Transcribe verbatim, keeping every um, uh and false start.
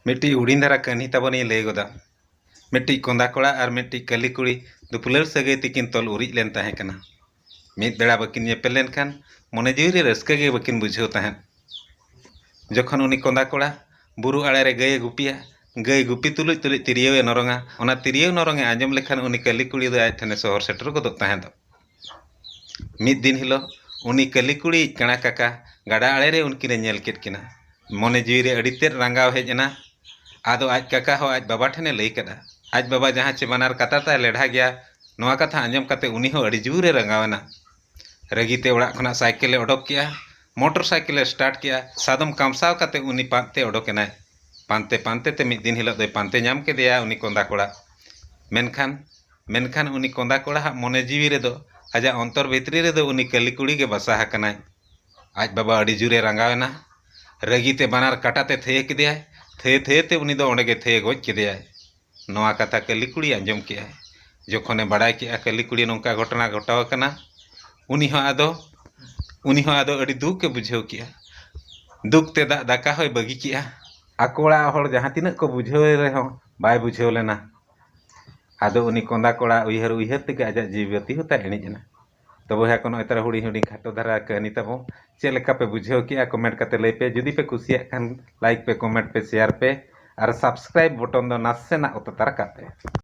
ᱢᱤᱫᱴᱤᱡ ᱦᱩᱰᱤᱧ ᱫᱷᱟᱨᱟ ᱠᱟᱹᱦᱱᱤ ᱛᱟᱵᱚᱱᱤᱧ ᱞᱟᱹᱭ ᱜᱚᱫᱟ᱾ ᱢᱤᱫᱴᱤᱡ ᱠᱚᱸᱫᱟ ᱠᱚᱲᱟ ᱟᱨ ᱢᱤᱫᱴᱤᱡ ᱠᱟᱹᱞᱤ ᱠᱩᱲᱤ ᱫᱩᱯᱞᱟᱹᱲ ᱥᱟᱹᱜᱟᱹᱭ ᱛᱮᱠᱤᱱ ᱛᱚᱞ ᱩᱨᱤᱡ ᱞᱮᱱ ᱛᱟᱦᱮᱸ ᱠᱟᱱᱟ᱾ ᱢᱤᱫ ᱵᱮᱲᱟ ᱵᱟᱹᱠᱤᱱ ᱧᱮᱯᱮᱞ ᱞᱮᱱᱠᱷᱟᱱ ᱢᱚᱱᱮ ᱡᱤᱣᱤ ᱨᱮ ᱨᱟᱹᱥᱠᱟᱹ ᱜᱮ ᱵᱟᱹᱠᱤᱱ ᱵᱩᱡᱷᱟᱹᱣ ᱛᱟᱦᱮᱸᱫ᱾ ᱡᱚᱠᱷᱚᱱ ᱩᱱᱤ ᱠᱚᱸᱫᱟ ᱠᱚᱲᱟ ᱵᱩᱨᱩ ᱟᱲᱮ ᱨᱮ ᱜᱟᱹᱭ ᱮ ᱜᱩᱯᱤᱭᱟ, ᱜᱟᱹᱭ ᱜᱩᱯᱤ ᱛᱩᱞᱩᱡ ᱛᱩᱞᱩᱡ ᱛᱤᱨᱭᱳᱣ ᱮ ᱱᱚᱨᱚᱝᱟ᱾ ᱚᱱᱟ ᱛᱤᱨᱭᱳᱣ ᱱᱚᱨᱚᱝ ᱮ ᱟᱸᱡᱚᱢ ᱞᱮᱠᱷᱟᱱ ᱩᱱᱤ ᱠᱟᱹᱞᱤ ᱠᱩᱲᱤ ᱫᱚ ᱟᱡ ᱴᱷᱮᱱᱮ ᱥᱚᱦᱚᱨ ᱥᱮᱴᱮᱨ ᱜᱚᱫᱚᱜ ᱛᱟᱦᱮᱸᱫ᱾ ᱢᱤᱫ ᱫᱤᱱ ᱦᱤᱞᱳᱜ ᱩᱱᱤ ᱠᱟᱹᱞᱤ ᱠᱩᱲᱤᱭᱤᱡ ᱠᱟᱬᱟ ᱠᱟᱠᱟ ᱜᱟᱰᱟ ᱟᱲᱮ ᱨᱮ ᱩᱱᱠᱤᱱ ᱮ ᱧᱮᱞ ᱠᱮᱫ ᱠᱤᱱᱟ᱾ ᱢᱚᱱᱮ ᱡᱤᱣᱤ ᱨᱮ ᱟᱹᱰᱤ ᱛᱮᱫ ᱨᱟᱸᱜᱟᱣ ᱦᱮᱡ ᱮᱱᱟ᱾ ᱟᱫᱚ ᱟᱡ ᱠᱟᱠᱟ ᱦᱚᱸ ᱟᱡ ᱵᱟᱵᱟ ᱴᱷᱮᱱᱮ ᱞᱟᱹᱭ ᱠᱮᱫᱟ᱾ ᱟᱡ ᱵᱟᱵᱟ ᱡᱟᱦᱟᱸ ᱪᱮ ᱵᱟᱱᱟᱨ ᱠᱟᱴᱟ ᱛᱟᱭ ᱞᱮᱰᱷᱟ ᱜᱮᱭᱟ, ᱱᱚᱣᱟ ᱠᱟᱛᱷᱟ ᱟᱸᱡᱚᱢ ᱠᱟᱛᱮ ᱩᱱᱤ ᱦᱚᱸ ᱟᱹᱰᱤ ᱡᱳᱨ ᱮ ᱨᱟᱸᱜᱟᱣ ᱮᱱᱟ᱾ ᱨᱟᱹᱜᱤ ᱛᱮ ᱚᱲᱟᱜ ᱠᱷᱚᱱᱟᱜ ᱥᱟᱭᱠᱮᱞ ᱮ ᱚᱰᱚᱠ ᱠᱮᱜᱼᱟ, ᱢᱚᱴᱚᱨ ᱥᱟᱭᱠᱮᱞ ᱮ ᱥᱴᱟᱨᱴ ᱠᱮᱜᱼᱟ, ᱥᱟᱫᱚᱢ ᱠᱟᱢᱥᱟᱣ ᱠᱟᱛᱮ ᱩᱱᱤ ᱯᱟᱱᱛᱮ ᱚᱰᱚᱠ ᱮᱱᱟᱭ᱾ ᱯᱟᱱᱛᱮ ᱯᱟᱱᱛᱮ ᱛᱮ ᱢᱤᱫ ᱫᱤᱱ ᱦᱤᱞᱳᱜ ᱫᱚᱭ ᱯᱟᱱᱛᱮ ᱧᱟᱢ ᱠᱮᱫᱮᱭᱟ ᱩᱱᱤ ᱠᱚᱸᱫᱟ ᱠᱚᱲᱟ᱾ ᱢᱮᱱᱠᱷᱟᱱ ᱢᱮᱱᱠᱷᱟᱱ ᱩᱱᱤ ᱠᱚᱸᱫᱟ ᱠᱚᱲᱟ ᱦᱟᱜ ᱢᱚᱱᱮ ᱡᱤᱣᱤ ᱨᱮᱫᱚ, ᱟᱡᱟᱜ ᱚᱱᱛᱚᱨ ᱵᱷᱤᱛᱨᱤ ᱨᱮᱫᱚ ᱩᱱᱤ ᱠᱟᱹᱞᱤ ᱠᱩᱲᱤ ᱜᱮ ᱵᱟᱥᱟ ᱟᱠᱟᱱᱟᱭ᱾ ᱟᱡ ᱵᱟᱵᱟ ᱟᱹᱰᱤ ᱡᱳᱨᱮ ᱨᱟᱸᱜᱟᱣ ᱮᱱᱟ᱾ ᱨᱟᱹᱜᱤ ᱛᱮ ᱵᱟᱱᱟᱨ ᱠᱟᱴᱟ ᱛᱮ ᱛᱷᱟᱹᱭᱟᱹ ᱠᱮᱫᱮᱭᱟᱭ᱾ ᱛᱷᱟᱹᱭᱟᱹ ᱛᱷᱟᱹᱭᱟᱹ ᱛᱮ ᱩᱱᱤ ᱫᱚ ᱚᱸᱰᱮ ᱜᱮ ᱛᱷᱟᱹᱭᱟᱹ ᱜᱚᱡ ᱠᱮᱫᱮᱭᱟᱭ᱾ ᱱᱚᱣᱟ ᱠᱟᱛᱷᱟ ᱠᱟᱹᱞᱤ ᱠᱩᱲᱤ ᱟᱸᱡᱚᱢ ᱠᱮᱜᱼᱟᱭ᱾ ᱡᱚᱠᱷᱚᱱᱮ ᱵᱟᱲᱟᱭ ᱠᱮᱜᱼᱟ ᱠᱟᱹᱞᱤ ᱠᱩᱲᱤ ᱱᱚᱝᱠᱟ ᱜᱷᱚᱴᱚᱱᱟ ᱜᱷᱚᱴᱟᱣ ᱟᱠᱟᱱᱟ, ᱩᱱᱤ ᱦᱚᱸ ᱟᱫᱚ ᱩᱱᱤ ᱦᱚᱸ ᱟᱫᱚ ᱟᱹᱰᱤ ᱫᱩᱠ ᱮ ᱵᱩᱡᱷᱟᱹᱣ ᱠᱮᱜᱼᱟ᱾ ᱫᱩᱠ ᱛᱮ ᱫᱟᱜ ᱫᱟᱠᱟ ᱦᱚᱸᱭ ᱵᱟᱹᱜᱤ ᱠᱮᱜᱼᱟ᱾ ᱟᱠᱚ ᱚᱲᱟᱜ ᱦᱚᱲ ᱡᱟᱦᱟᱸ ᱛᱤᱱᱟᱹᱜ ᱠᱚ ᱵᱩᱡᱷᱟᱹᱣ ᱮ ᱨᱮᱦᱚᱸ ᱵᱟᱭ ᱵᱩᱡᱷᱟᱹᱣ ᱞᱮᱱᱟ᱾ ᱟᱫᱚ ᱩᱱᱤ ᱠᱚᱸᱫᱟ ᱠᱚᱲᱟ ᱩᱭᱦᱟᱹᱨ ᱩᱭᱦᱟᱹᱨ ᱛᱮᱜᱮ ᱟᱡᱟᱜ ᱡᱤᱣᱤ ᱵᱟᱹᱛᱤ ᱦᱚᱸ ᱛᱟᱭ ᱮᱱᱮᱡ ᱮᱱᱟ᱾ ᱛᱚ ᱵᱚᱭᱦᱟ ᱠᱚ, ᱱᱚᱜᱼᱚᱭ ᱛᱟᱨᱟ ᱦᱩᱰᱤᱧ ᱦᱩᱰᱤᱧ ᱠᱷᱟᱴᱚ ᱫᱷᱟᱨᱟ ᱠᱟᱹᱦᱱᱤ ᱛᱟᱵᱚ᱾ ᱪᱮᱫ ᱞᱮᱠᱟ ᱯᱮ ᱵᱩᱡᱷᱟᱹᱣ ᱠᱮᱜᱼᱟ, ᱠᱚᱢᱮᱱᱴ ᱠᱟᱛᱮ ᱞᱟᱹᱭ ᱯᱮ᱾ ᱡᱩᱫᱤ ᱯᱮ ᱠᱩᱥᱤᱭᱟᱜ ᱠᱷᱟᱱ ᱞᱟᱭᱤᱠ ᱯᱮ, ᱠᱚᱢᱮᱱᱴ ᱯᱮ, ᱥᱮᱭᱟᱨ ᱯᱮ ᱟᱨ ᱥᱟᱵᱥᱠᱨᱟᱭᱤᱵ ᱵᱚᱴᱚᱱ ᱫᱚ ᱱᱟᱥᱮᱱᱟᱜ ᱚᱛᱚᱛᱟᱨ ᱠᱟᱜ ᱯᱮ᱾